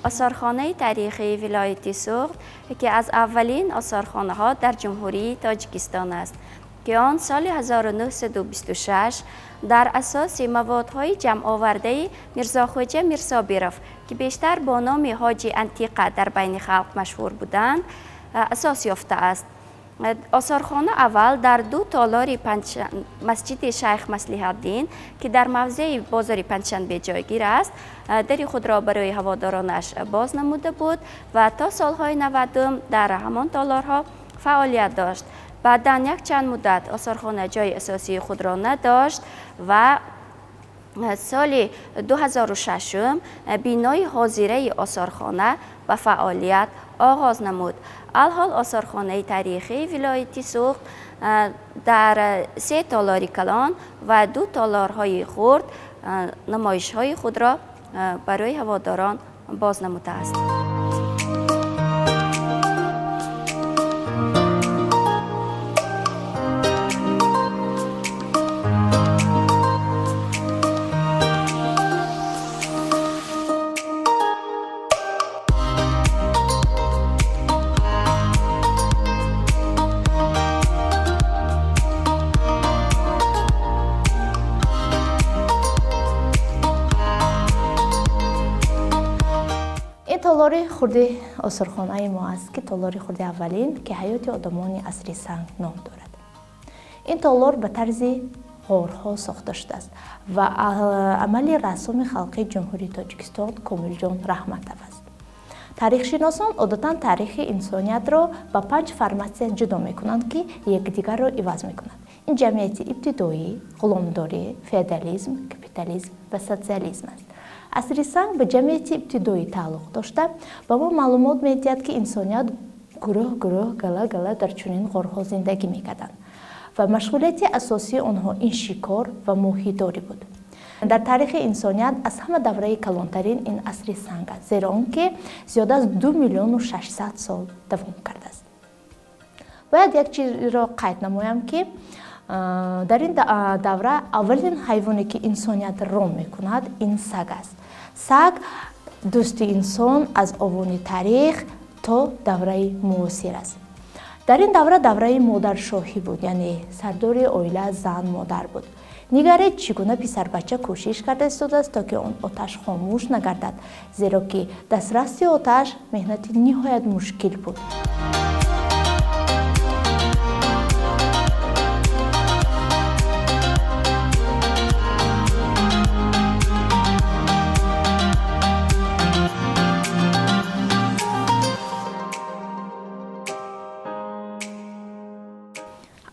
Осорхонаи таърихии вилояти Суғд, ки аз аввалин осорхонаҳо дар Ҷумҳурии Тоҷикистон аст, ки он соли 1926 дар асоси маводҳои ҷамъовардаи Мирзохоҷа Мирсобиров, ки бештар бо номи Ҳоҷи Антиқа дар байни халқ машҳур буданд, асос ёфтааст. Осорхона аввал дар ду толори масҷиди Шайх Маслиҳатдин, ки дар мавзеи бозори Панҷшанбе ҷойгир аст, дари худро барои ҳаводоронаш боз намуда буд ва то солҳои 90-ум дар ҳамон толорҳо фаъолият дошт. Баъдан якчанд муддат осорхона ҷои асосии худро надошт ва соли 2006 бинои ҳозираи осорхона ба фаъолият оғоз намуд. Алҳол осорхонаи таърихии вилояти Суғд дар се толори калон ва ду толорҳои хурд намоишҳои худро барои ҳаводорон боз намудааст. Толори хурди осорхонаи мо аст, ки толори хурди аввалин, ки ҳаёти одамони асри санг ном дорад. Ин толор ба тарзи ғорҳо сохта шудааст ва амали рассоми халқии Ҷумҳурии Тоҷикистон Комилҷон Раҳматов аст. Таърихшиносон одатан таърихи инсониятро ба панҷ форматсия ҷудо мекунанд, ки якдигарро иваз мекунанд. Ин ҷамъияти ибтидоӣ, ғуломдорӣ, феодализм, капитализм ва социализм аст. Асри санг ба ҷамъияти ибтидоӣ тааллуқ дошта, ба мо маълумот медиҳад, ки инсоният гурӯҳ-гурӯҳ, гала-гала дар чунин ғорҳо зиндагӣ мекарданд ва машғулияти асосии онҳо ин шикор ва моҳидорӣ буд. Дар таърихи инсоният аз ҳама давраи калонтарин ин асри санг аст, зеро он ки зиёда аз 2 600 000 сол давом кардааст. Бояд як чизро қайд намоям, ки дар ин давра аввалин ҳайвоне, ки инсоният ром мекунад, ин саг аст. Саг дӯсти инсон аз овони таърих то давраи муосир аст. Дар ин давра давраи модаршоҳӣ буд, яъне сардори оила зан, модар буд. Нигаред, чӣ гуна писарбача кӯшиш карда истодааст, то ки он оташ хомӯш нагардад, зеро ки дастраси оташ меҳнати ниҳоят мушкил буд.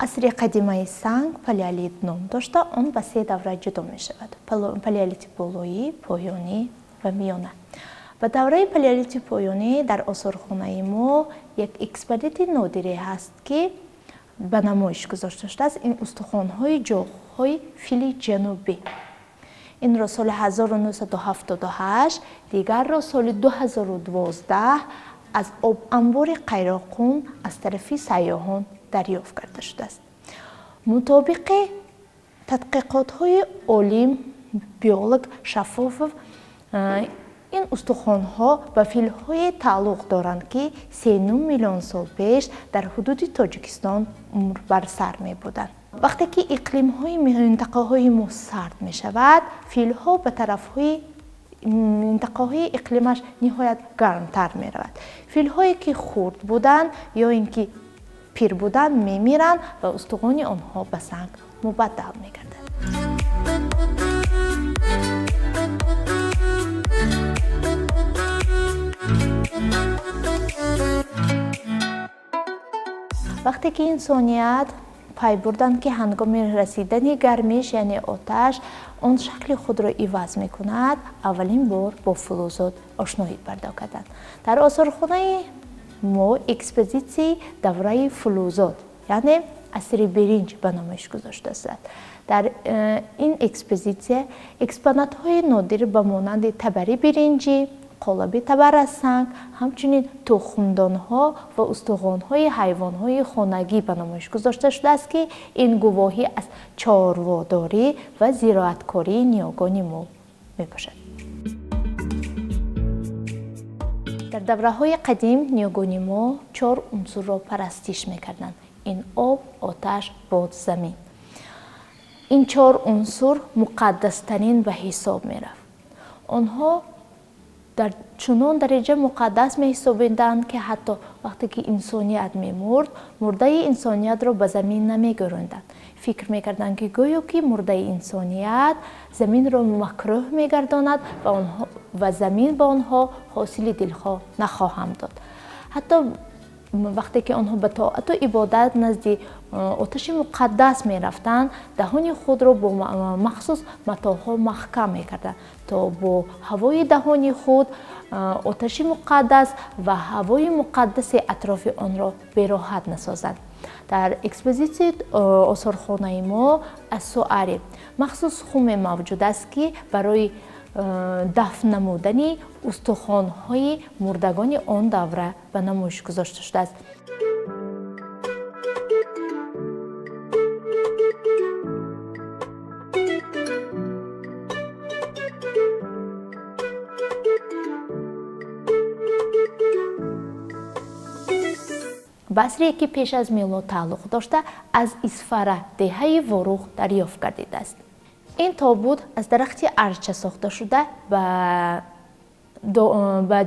Асри қадимаи санг палеолит ном дошта, он ба се давра ҷудо мешавад: палеолити болоӣ, поёнӣ ва миёна. Ба давраи палеолити поёнӣ дар осорхонаи мо як экспонати нодире ҳаст, ки ба намоиш гузошта шудааст. Ин устухонҳои ҷоғҳои фили ҷанубӣ. Инро соли 1978, дигарро соли 2012 аз обанбори Қайроққум аз тарафи сайёҳон дарёфт карда шудааст. Мутобиқи тадқиқотҳои олим биолог Шаффофов, ин устухонҳо ба филҳое тааллуқ доранд, ки 3,5 миллион сол пеш дар ҳудуди Тоҷикистон умр бар сар мебуданд. Вақте ки иқлимҳои минтақаҳои мо сард мешавад, филҳо ба тарафҳои минтақаҳои иқлимаш ниҳоят гармтар меравад. Филҳое, ки хурд буданд ё ин ки пир буданд, мемиранд ва устухони онҳо ба санг мубаддал мегардад. Вақте ки инсоният пай бурданд, ки ҳангоми расидани гармиш, яъне оташ, Он шакли худро иваз мекунад, аввалин бор бо фулузот ошноӣ пайдо карданд. Дар осорхонаи мо экспозитсияи давраи фулузот, яъне асри биринҷ ба намоиш гузошта аст. Дар ин экспозитсия экспонатҳои нодир ба монанди табари биринҷӣ, қолаби табар аз санг, ҳамчунин тухмдонҳо ва устухонҳои ҳайвонҳои хонагӣ ба намоиш гузошта шудааст, ки ин гувоҳӣ аз чорводорӣ ва зироаткории ниёгони мо мебошад. Дар давраҳои қадим ниёгони мо чор унсурро парастиш мекарданд. Ин об, оташ, бод, замин. Ин чор унсур муқаддастарин ба ҳисоб мерафт. Онҳо дар чунон дараҷа муқаддас меҳисобиданд, ки ҳатто вақте ки инсоният мемурд, мурдаи инсониятро ба замин намегӯронданд. Фикр мекарданд, ки гӯё ки мурдаи инсоният заминро макрӯҳ мегардонад ва замин ба онҳо ҳосили дилхоҳ нахоҳам дод. Ҳатто вақте ки онҳо ба тоату ибодат назди оташи муқаддас мерафтанд, даҳони худро бо махсус матоъҳо маҳкам мекарданд, то бо ҳавои даҳони худ оташи муқаддас ва ҳавои муқаддаси атрофи онро бероҳат насозанд. Дар экспозитсияи осорхонаи мо ассуари махсус хуме мавҷуд аст, ки барои дафн намудани устухонҳои мурдагони он давра ба намоиш гузошта шудааст. Ба асре ки пеш аз милод тааллуқ дошта, аз Исфара, деҳаи Ворух дарёфт гардидааст. Ин тобут аз дарахти арча сохта шуда ба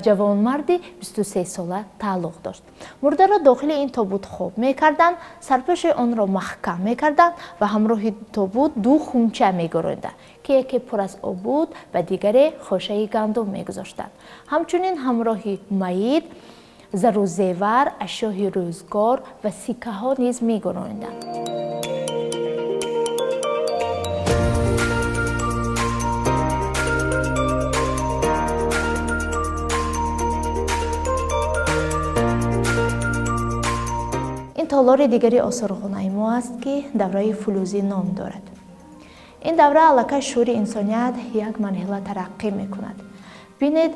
ҷавонмарди 23сола тааллуқ дошт. Мурдаро дохили ин тобут хоб мекарданд, сарпӯши онро маҳкам мекарданд ва ҳамроҳи тобут ду хумча мегӯронданд, ки яке пур аз об буд ва дигаре хошаи гандум мегузоштанд. Ҳамчунин ҳамроҳи маит зару зевар, ашёҳи рӯзгор ва сиккаҳо низ мегӯронданд. Ин толори дигари осорхонаи мо аст, ки давраи фулузӣ ном дорад. Ин давра аллакай шуури инсоният як марҳила тараққӣ мекунад. Бинед,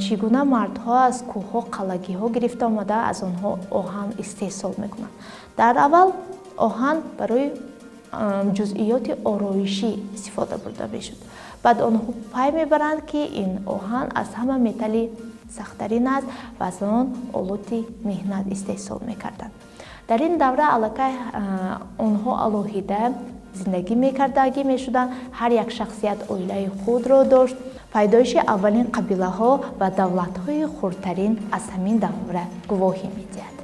чӣ гуна мардҳо аз кӯҳҳо қалагиҳо гирифта омада аз онҳо оҳан истеҳсол мекунанд. Дар аввал оҳан барои ҷузъиёти ороишӣ истифода бурда мешуд. Баъд онҳо пай мебаранд, ки ин оҳан аз ҳама металли сахттарин аст ва аз он олоти меҳнат истеҳсол мекарданд. Дар ин давра аллакай онҳо алоҳида зиндагӣ мекардагӣ мешуданд. Ҳар як шахсият оилаи худро дошт. Пайдоиши аввалин қабилаҳо ва давлатҳои хурдтарин аз ҳамин давра гувоҳӣ медиҳад.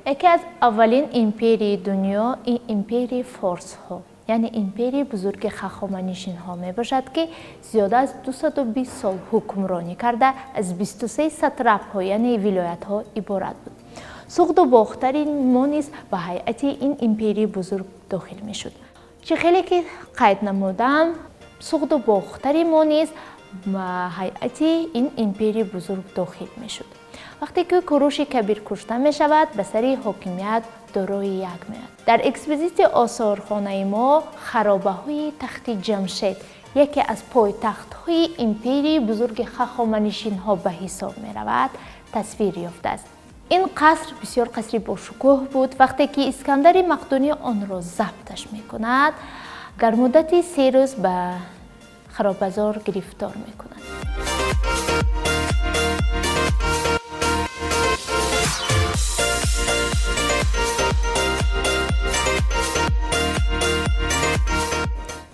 Яке аз аввалин империяи дунё ин империяи форсҳо, яъне империяи бузурги хахоманишинҳо мебошад, ки зиёда аз 220 сол ҳукмронӣ карда аз 23 сатрапҳо, яъне вилоятҳо иборат буд. Суғду Бохтари мо низ ба ҳайати ин империяи бузург дохил мешуд. Чӣ хеле ки қайд намудам, Суғду Бохтари мо низ ба ҳайати ин империяи бузург дохил мешуд. Вақте ки Куруши Кабир кушта мешавад, ба сари ҳокимият дорои як меояд. Дар экспозитсияи осорхонаи мо харобаҳои тахти Ҷамшед, яке аз пойтахтҳои империяи бузурги хахоманишинҳо ба ҳисоб меравад, тасвир ёфтааст. Ин қаср бисёр қасри бошукӯҳ буд. Вақте ки Искандари Мақдунӣ онро забташ мекунад, дар муддати 3 рӯз ба харобазор гирифтор мекунад.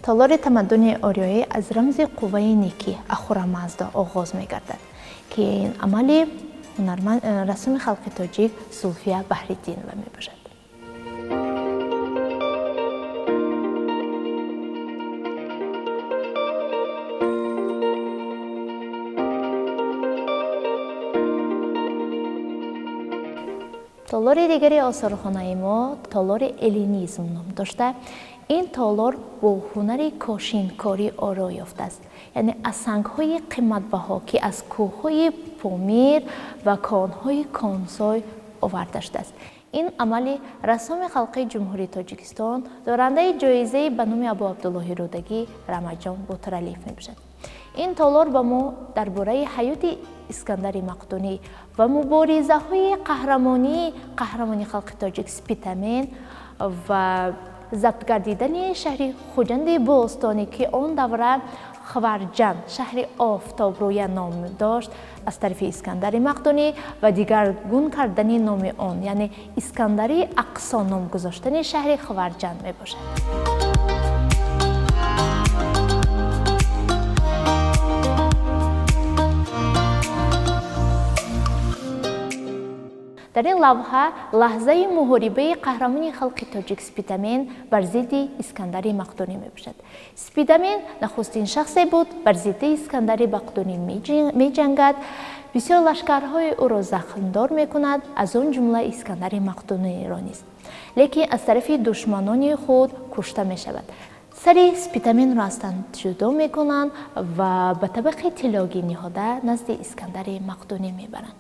Толори тамаддуни ориёӣ аз рамзи қувваи некӣ Ахура Мазда оғоз мегардад, ки ин амали ҳунарманд рассоми халқи тоҷик Зулфия Баҳриддинова мебошад. Толори дигари осорхонаи мо толори эллинизм ном дошта, ин толор бо ҳунари кошинкорӣ оро ёфтааст, яъне аз сангҳои қиматбаҳо, ки аз кӯҳҳои Помир ва конҳои Консой оварда шудааст. Ин амали рассоми халқии Ҷумҳурии Тоҷикистон, дорандаи ҷоизаи ба номи Абу Абдуллоҳи Рӯдакӣ Рамаҷон Ботиралиев мебошад. Ин толор ба мо дар бораи ҳаёти Искандари Мақдунӣ ва муборизаҳои қаҳрамонии қаҳрамони халқи тоҷик Спитамен ва забт гардидани шаҳри Хуҷанди бостонӣ, ки он давра Хварҷанд, шаҳри офтобрӯя ном дошт, аз тарафи Искандари Мақдунӣ ва дигаргун кардани номи он, яъне Искандари Ақсо ном гузоштани шаҳри Хварҷанд мебошад. Дар ин лавҳа лаҳзаи муҳорибаи қаҳрамони халқи тоҷик Спитамен бар зидди Искандари Мақдунӣ мебошад. Спитамен нахустин шахсе буд, бар зидди Искандари Мақдунӣ меҷангад, бисёр лашкарҳои ӯро захмдор мекунад, аз он ҷумла Искандари Мақдуниро низ. Лекин аз тарафи душманони худ кушта мешавад. Сари Спитаменро аз тан ҷудо мекунанд ва ба табақи тиллогӣ ниҳода назди Искандари Мақдунӣ мебаранд.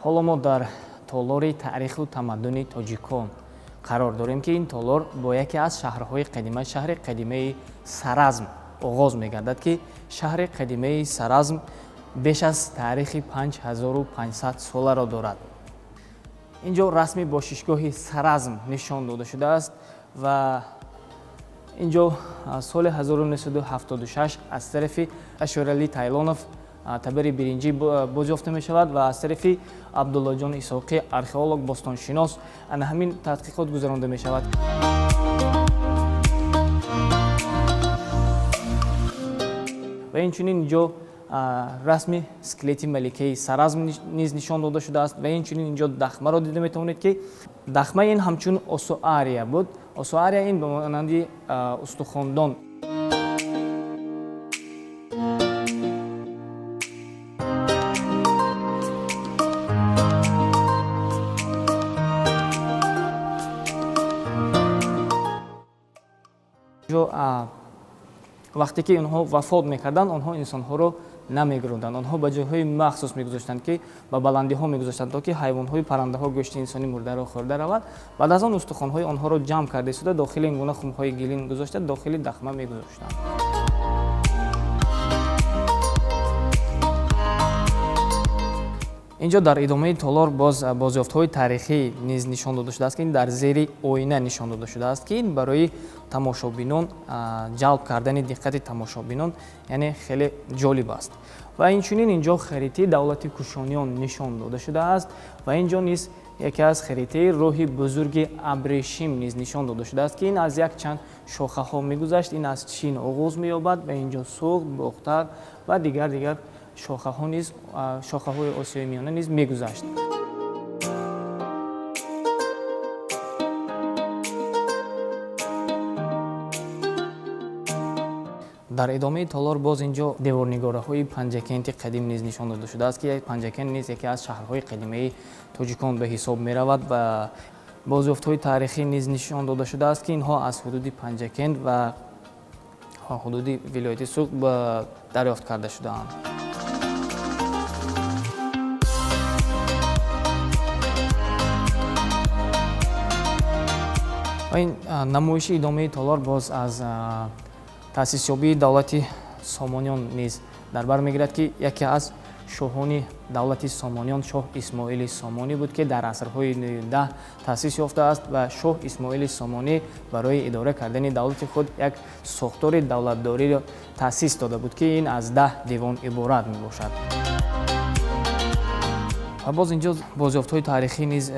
Ҳоло мо дар толори таъриху тамаддуни тоҷикон қарор дорем, ки ин толор бо яке аз шаҳрҳои қадима, шаҳри қадимаи Саразм оғоз мегардад, ки шаҳри қадимаи Саразм беш аз таърихи 5500 соларо дорад. Инҷо расми бошишгоҳи Саразм нишон дода шудааст ва инҷо соли 1976 аз тарафи Ашурали Тайлонов табари биринҷӣ бозёфта мешавад ва аз тарафи Абдуллоҷон Исоқӣ, археолог, бостоншинос, ана ҳамин тадқиқот гузаронда мешавад. Ва инчунин инҷо расми скелети маликаи Саразм низ нишон дода шудааст ва инчунин инҷо дахмаро дида метавонед, ки дахма ин ҳамчун осуария буд. Осуария ин ба монанди устухондон. Вақте ки онҳо вафот мекарданд, онҳо инсонҳоро намегиронданд, онҳо ба ҷойҳои махсус мегузоштанд, ки ба баландиҳо мегузоштанд, то ки ҳайвонҳои паррандаҳо гӯшти инсони мурдаро хӯрда равад. Баъд аз он устухонҳои онҳоро ҷамъ карда истода дохили ин гуна хумҳои гилин гузошта дохили дахма мегузоштанд. Инҷо дар идомаи толор боз бозёфтҳои таърихӣ низ нишон дода шудааст, ки ин дар зери оина нишон дода шудааст, ки ин барои тамошобинон ҷалб кардани диққати тамошобинон, яъне хеле ҷолиб аст. Ва инчунин инҷо харитаи давлати Кушониён нишон дода шудааст ва инҷо низ яке аз харитаи роҳи бузурги Абрешим низ нишон дода шудааст, ки ин аз якчанд шохаҳо мегузашт, ин аз Чин оғоз меёбад ва инҷо Суғд, Бохтар ва дигар шохаҳо низ, шохаҳои Осиёи Миёна низ мегузашт. Дар идомаи толор боз инҷо деворнигораҳои Панҷакенти қадим низ нишон дода шудааст, ки Панҷакент низ яке аз шаҳрҳои қадимаи тоҷикон ба ҳисоб меравад ва бозёфтҳои таърихӣ низ нишон дода шудааст, ки инҳо аз ҳудуди Панҷакент ва ҳудуди вилояти Суғд дарёфт карда шудаанд. Ва ин намоиши идомаи толор боз аз таъсисёбии давлати Сомониён низ дар бар мегирад, ки яке аз шоҳони давлати Сомониён шоҳ Исмоили Сомонӣ буд, ки дар асрҳои 9 таъсис ёфтааст ва шоҳ Исмоили Сомонӣ барои идора кардани давлати худ як сохтори давлатдориро таъсис дода буд, ки ин аз 10 девон иборат мебошад. Ва боз инҷо бозёфтҳои таърихӣ низ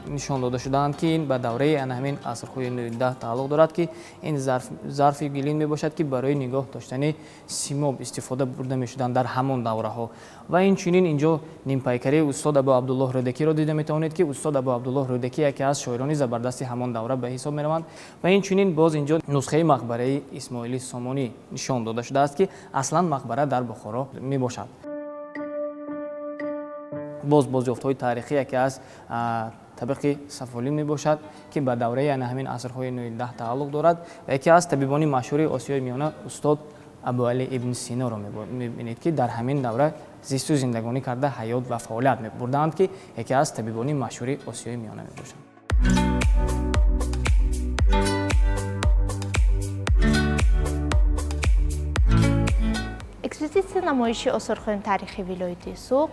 нишон дода шудаанд, ки ин ба давраи ана ҳамин асрҳои 9 тааллуқ дорад, ки ин зарфи гилин мебошад, ки барои нигоҳ доштани симоб истифода бурда мешуданд дар ҳамон давраҳо. Ва инчунин инҷо нимпайкарии устод Абу Абдуллоҳ Рӯдакиро дида метавонед, ки устод Абу Абдуллоҳ Рӯдакӣ яке аз шоирони забардасти ҳамон давра ба ҳисоб мераванд. Ва инчунин боз инҷо нусхаи мақбараи Исмоили Сомонӣ нишон дода шудааст, ки аслан мақбара дар Бухоро мебошад. Боз бозёфтҳои таърихӣ яке аз табиқи сафолин мебошад, ки ба давраи ана ҳамин асрҳои 9 тааллуқ дорад ва яке аз табибони машҳури Осиёи Миёна устод Абуали ибн Синоро мебинед, ки дар ҳамин давра зисту зиндагонӣ карда ҳаёт ва фаъолият мебурдаанд, ки яке аз табибони машҳури Осиёи Миёна мебошанд. Экспозитсияи намоиши осорхонаи таърихии вилояти Суғд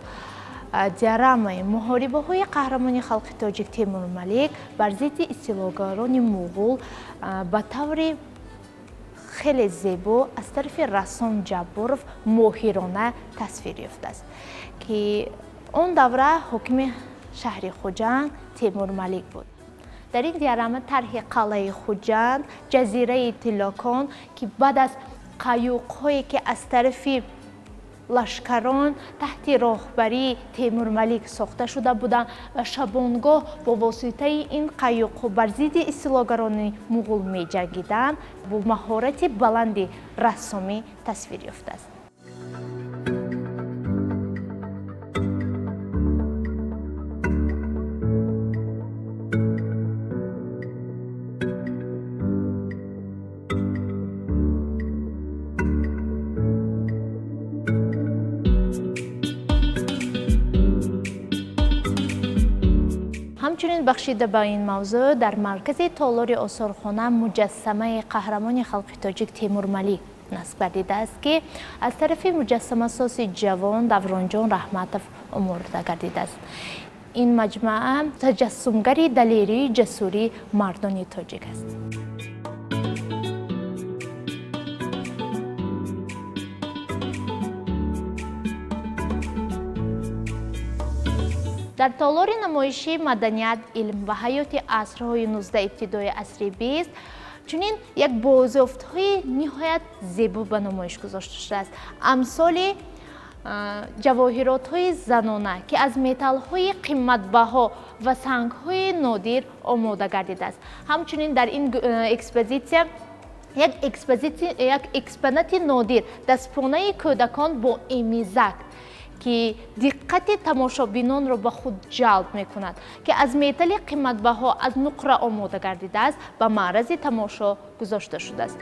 диорамаи муҳорибаҳои қаҳрамони халқи тоҷик Темур Малик бар зидди истилогарони муғул ба таври хеле зебо аз тарафи рассом Ҷабборов моҳирона тасвир ёфтааст, ки он давра ҳокими шаҳри Хуҷанд Темур Малик буд. Дар ин диорама тарҳи қалъаи Хуҷанд, ҷазираи Тиллокон, ки баъд аз қаюқҳое ки аз тарафи лашкарон таҳти роҳбарии Темур Малик сохта шуда буданд ва шабонгоҳ бо воситаи ин қаюқҳо бар зидди истилогарони муғул меҷангиданд, бо маҳорати баланди рассомӣ тасвир ёфтааст. Ҳамчунин бахшида ба ин мавзӯъ дар маркази толори осорхона муҷассамаи қаҳрамони халқи тоҷик Темур Малик насб гардидааст, ки аз тарафи муҷассамасози ҷавон Давронҷон Раҳматов омода гардидааст. Ин маҷмаа таҷассумгари далерии ҷасурии мардони тоҷик аст. Дар толори намоиши маданият, илм ва ҳаёти асрҳои 19 ибтидои асри 20 чунин як бозёфтҳои ниҳоят зебо ба намоиш гузошта шудааст. Амсоли ҷавоҳиротҳои занона, ки аз металлҳои қиматбаҳо ва сангҳои нодир омода гардидааст. Ҳамчунин дар ин экспозитсия як экспонати нодир дастпонаи кӯдакон бо эмизак, ки диққати тамошобинонро ба худ ҷалб мекунад, ки аз металли қиматбаҳо аз нуқра омода гардидааст, ба маърази тамошо гузошта шудааст.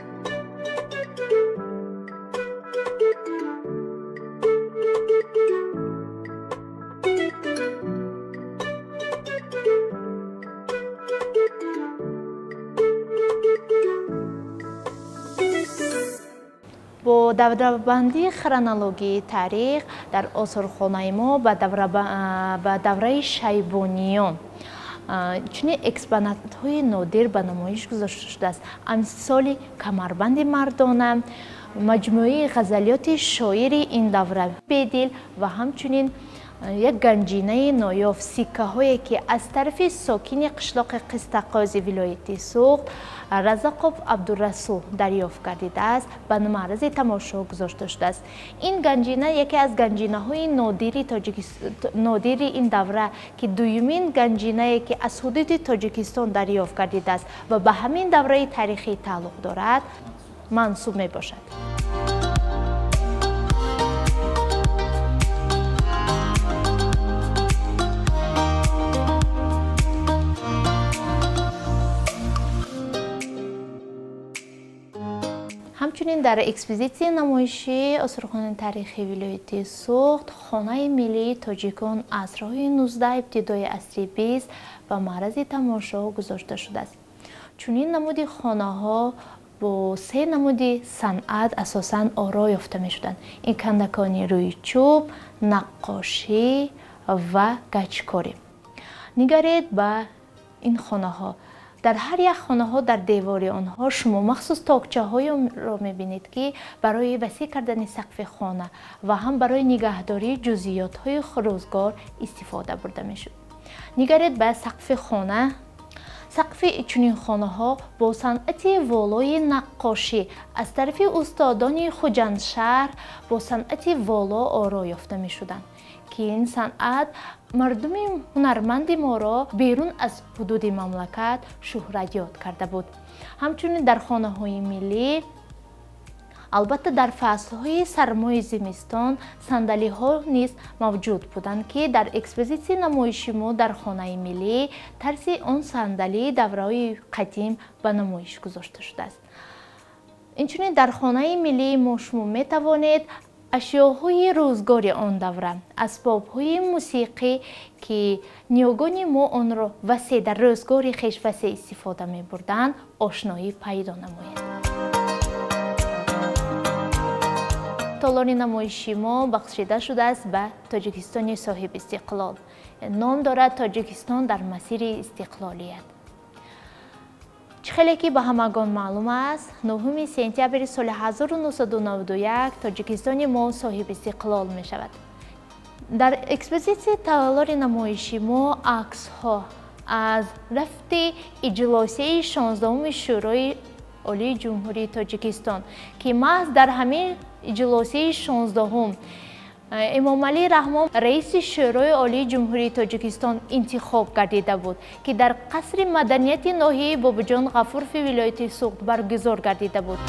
Бо даврабандии хронологии таърих дар осорхонаи мо ба давраи шайбониён чунин экспонатҳои нодир ба намоиш гузошта шудааст. Амсоли камарбанди мардона, маҷмӯаи ғазалиёти шоири ин давра Бедил ва ҳамчунин як ганҷинаи ноёфт сиккаҳое, ки аз тарафи сокини қишлоқи Қистақози вилояти Суғд Разақов Абдурасул дарёфт гардидааст, ба маърази тамошо гузошта шудааст. Ин ганҷина яке аз ганҷинаҳои нодири ин давра, ки дуюмин ганҷинае, ки аз ҳудуди Тоҷикистон дарёфт гардидааст ва ба ҳамин давраи таърихӣ тааллуқ дорад, мансуб мебошад. Ҳамчунин дар экспозитсияи намоишии осорхонаи таърихии вилояти Суғд хонаи миллии тоҷикон асрҳои 19 ибтидои асри 20 ба маърази тамошо гузошта шудааст. Чунин намуди хонаҳо бо се намуди санъат асосан оро ёфта мешуданд: ин кандакони рӯи чӯб, наққошӣ ва гачкорӣ. Нигаред ба ин хонаҳо. Дар ҳар як хонаҳо дар девори онҳо шумо махсус токчаҳоеро мебинед, ки барои васеъ кардани сақфи хона ва ҳам барои нигаҳдории ҷузъиётҳои рӯзгор истифода бурда мешуд. Нигаред ба сақфи хона. Сақфи чунин хонаҳо бо санъати волои наққошӣ аз тарафи устодони Хуҷандшаҳр бо санъати воло оро ёфта мешуданд, ки ин санъат мардуми ҳунарманди моро берун аз ҳудуди мамлакат шӯҳратёд карда буд. Ҳамчунин дар хонаҳои миллӣ, албатта, дар фаслҳои сармои зимистон сандалиҳо низ мавҷуд буданд, ки дар экспозитсияи намоиши мо дар хонаи миллӣ тарзи он сандалии давраҳои қадим ба намоиш гузошта шудааст. Инчунин дар хонаи миллии мо шумо метавонед ашёҳои рӯзгори он давра, асбобҳои мусиқӣ, ки ниёгони мо онро васеъ дар рӯзгори хеш васеъ истифода мебурданд, ошноӣ пайдо намоед. Толори намоиши мо бахшида шудааст ба Тоҷикистони соҳибистиқлол. Ном дорад «Тоҷикистон дар масири истиқлолият». Чӣ хеле ки ба ҳамагон маълум аст, 9 сентябри соли 1991 Тоҷикистони мо соҳибистиқлол мешавад. Дар экспозитсияи толори намоиши мо аксҳо аз рафти иҷлосияи 16-уми Шӯрои Олии Ҷумҳурии Тоҷикистон, ки маҳз дар ҳамин иҷлосияи 16-ум Эмомалӣ Раҳмон раиси Шӯрои Олии Ҷумҳурии Тоҷикистон интихоб гардида буд, ки дар қасри маданияти ноҳияи Бобоҷон Ғафурови вилояти Суғд баргузор гардида буд.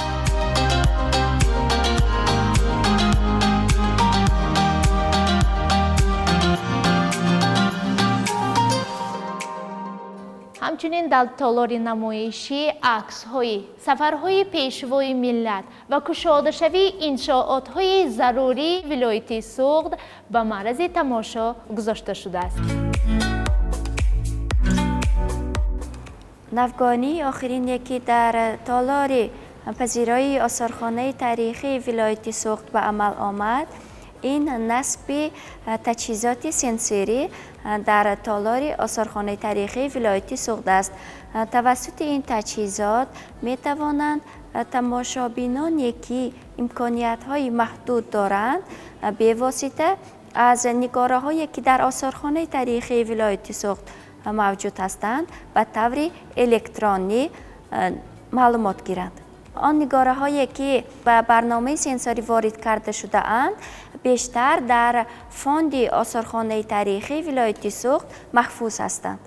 Ҳамчунин дар толори намоишӣ аксҳои сафарҳои Пешвои миллат ва кушодашавии иншоотҳои зарурии вилояти Суғд ба маърази тамошо гузошта шудааст. Навгонии охирине, ки дар толори пазироии осорхонаи таърихии вилояти Суғд ба амал омад, ин насби таҷҳизоти сенсорӣ дар толори осорхонаи таърихии вилояти Суғд аст. Тавассути ин таҷҳизот метавонанд тамошобиноне, ки имкониятҳои маҳдуд доранд, бевосита аз нигораҳое, ки дар осорхонаи таърихии вилояти Суғд мавҷуд ҳастанд, ба таври электронӣ маълумот гиранд. Он нигораҳое, ки ба барномаи сенсорӣ ворид карда шудаанд, бештар дар фонди осорхонаи таърихии вилояти Суғд маҳфуз ҳастанд.